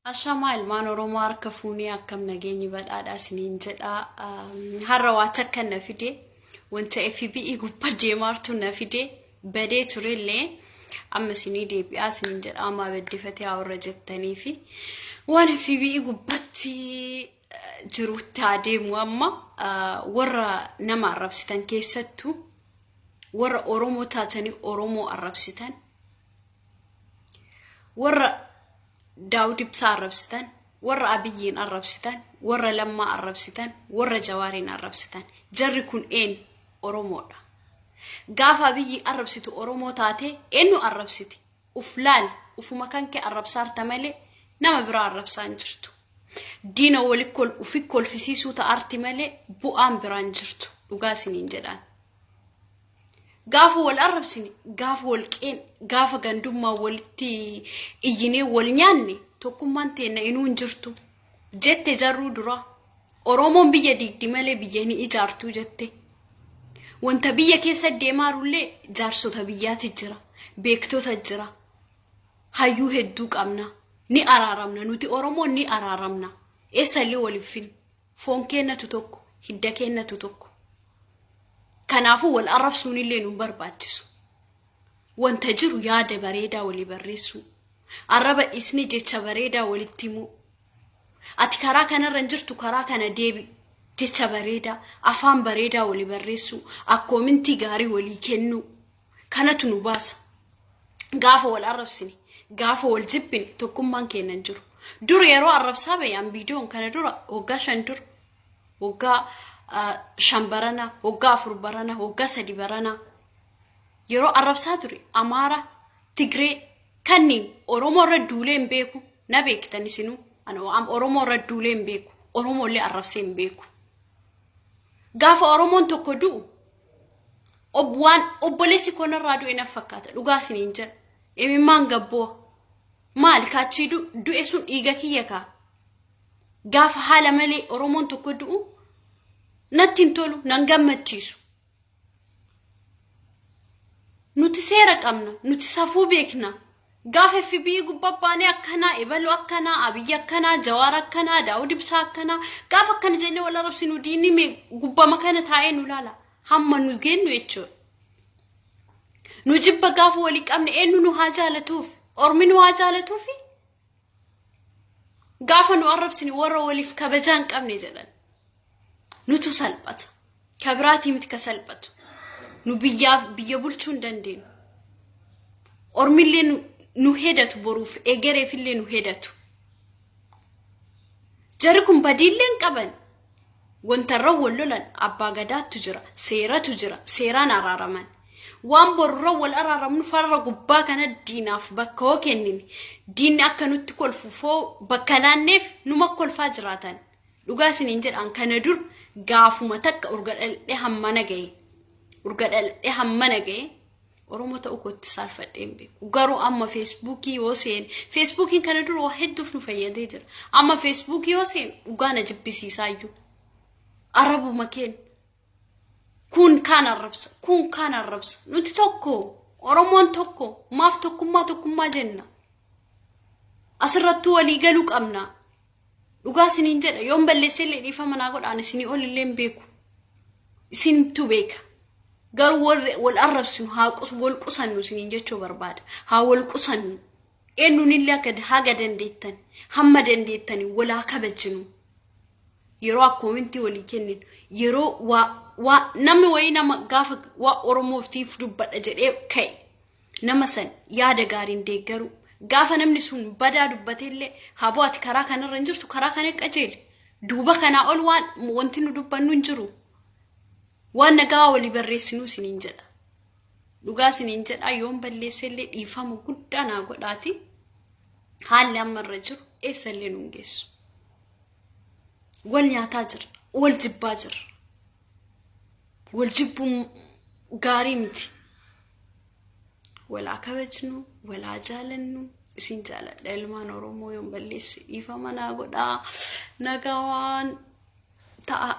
Ashamaa ilmaan Oromoo, harka fuunee, akkam nageenyi? Badhaadhaa isiniin jedha. Har'a waa takka na fide, wanta FBI gubbaa deemaartu na fide. Badee turellee amma isinii deebi'aa isiniin jedha. Ammaa baddifatee haa warra jettanii fi waan FBI gubbatti jirutti haa deemu. Amma warra nama arrabsitan, keessattuu warra Oromoo taatanii Oromoo arrabsitan, warra Daawud Ibsaa arrabsitan, warra Abiyyiin arrabsitan, warra Lammaa arrabsitan, warra Jawaariin arrabsitan. Jarri kun eenyu? Oromoodha. Gaafa Abiyyi arrabsitu Oromoo taatee eenyu arrabsiti? Uf laal, ufuma kan kee arrabsaarta malee nama biraa arrabsaa hin jirtu. Diina wali ufi kolfisiisuu ta'arti malee bu'aan biraan jirtu. Dhugaa isiniin jedhaan. Gaafa wal arrabsine, gaafa wal qeen, gaafa gandummaa walitti iyyinee wal nyaanne, tokkummaan teenna inuu hin jirtu. Jette jarruu dura. Oromoon biyya diigdi malee biyya hin ijaartuu jette. Wanta biyya keessa deemaarullee jaarsota biyyaati jira. Beektota jira. Hayyuu hedduu qabna. Ni araaramna. Nuti Oromoon ni araaramna. Eessallee waliif fin. Foon keennatu tokko. Hidda keennatu tokko. Kanaafuu wal arrabsuun illee nu barbaachisu. Wanta jiru yaada bareedaa walii barreessuu. Arraba dhiisnee jecha bareedaa walitti himuu. Ati karaa kanarra hin jirtu, karaa kana deebi. Jecha bareedaa, afaan bareedaa walii barreessuu, akkoomintii gaarii walii kennuu. Kanatu nu baasa. Gaafa wal arrabsine, gaafa wal jibbine, tokkummaan keenya hin jiru. Dur yeroo arrabsaa bayan viidiyoon kana dura waggaa 5 dura, waggaa 5 barana, waggaa 4 barana, waggaa 3 barana yeroo arrabsaa ture Amaara, Tigree kanniin Oromoo irra duulee hin beeku. Na beektan isinuu. Oromoo irra duulee hin beeku. Oromoo illee arrabsee hin beeku. Gaafa Oromoon tokko du'u waan obboleessi koo narraa du'e na fakkaata. Dhugaa isiniin jedha. Imimmaan gabboo. Maali kaachii du'e sun dhiiga kiyya kaa. Gaafa haala malee Oromoon tokko du'u natti hin tolu, nan gammachiisu. Nuti seera qabna, nuti safuu beekna. Gaafa FBI gubbaa baanee akkanaa, ebalu akkanaa, Abiyyi akkanaa, Jawaar akkanaa, Daawud Ibsaa akkanaa, gaafa akkana jennee wal arrabsinu diinni mee gubbama kana taa'ee nu laala. Hamma nu geennu jechuudha. Nu jibba gaafa walii qabne eenyu nu haa jaalatuuf? Ormi nu haa jaalatuufi? Gaafa nu arrabsine warra waliif kabajaa hin qabne jedhan. Nutu salphata. Ka biraatii miti ka salphatu. Nu biyyaaf biyya bulchuu hin dandeenyu. Ormillee nu hedatu, boruuf egereefillee nu hedatu. Jarri kun badiillee hin qaban. Wanta irra wal lolan abbaa gadaattu jira, seeratu jira, seeraan araaraman. Waan borurra wal araaramnu farra gubbaa kana diinaaf bakka hoo kennine, diinni akka nutti kolfu foo bakka laanneef numa kolfaa jiraatan. Dhugaa isiniin jedhaan, kana dur gaafuma takka urga dhaladhee hammana gahe. Urga dhaladhee hammana gahe Oromoo ta'uu kootti saalfadhee hin beeku. Garuu amma Feesbuukii yoo seene, Feesbuukiin kana dura waa hedduuf nu fayyadee jira. Amma Feesbuukii yoo seene dhugaa na jibbisiisaayyuu. Arrabuma keenya. Kun kaan arrabsa, kun kaan arrabsa. Nuti tokko, Oromoon tokko, maaf tokkummaa tokkummaa jenna? Asirrattuu walii galuu qabna. Dhugaa isiniin jedha, yoon balleessellee dhiifama naa godhaan, isinii ol illee hin beeku. Isintu beeka. Garuu warri wal arrabsinu haa wal qusannu isiniin jechuu barbaada. Haa wal qusannu. Eenyuun illee akka haga dandeettan, hamma dandeettanii wal haa kabajinu. Yeroo akkoomintii walii kenninu, yeroo waa namni wayii nama gaafa waa Oromootiif dubbadha jedhee ka'e nama san yaada gaariin deeggaruu. Gaafa namni sun badaa dubbateellee, haboo ati karaa kanarra hin jirtu, karaa kana qajeeli. Duuba kanaa ol waan wanti nu dubbannu hin jiru. Waan nagaa walii barreessinuu isiniin jedha. Dhugaa isiniin jedha, yoon balleessellee dhiifama guddaa naa godhaati. Haalli amma irra jiru eessallee nu hin geessu. Wal nyaataa jirra. Wal jibbaa jirra. Wal jibbuun gaarii miti. Walaa kabajnu, walaa jaalannu. Isin jaaladha ilmaan Oromoo, yoon balleesse dhiifama naa godhaa. Nagaa waan ta'a.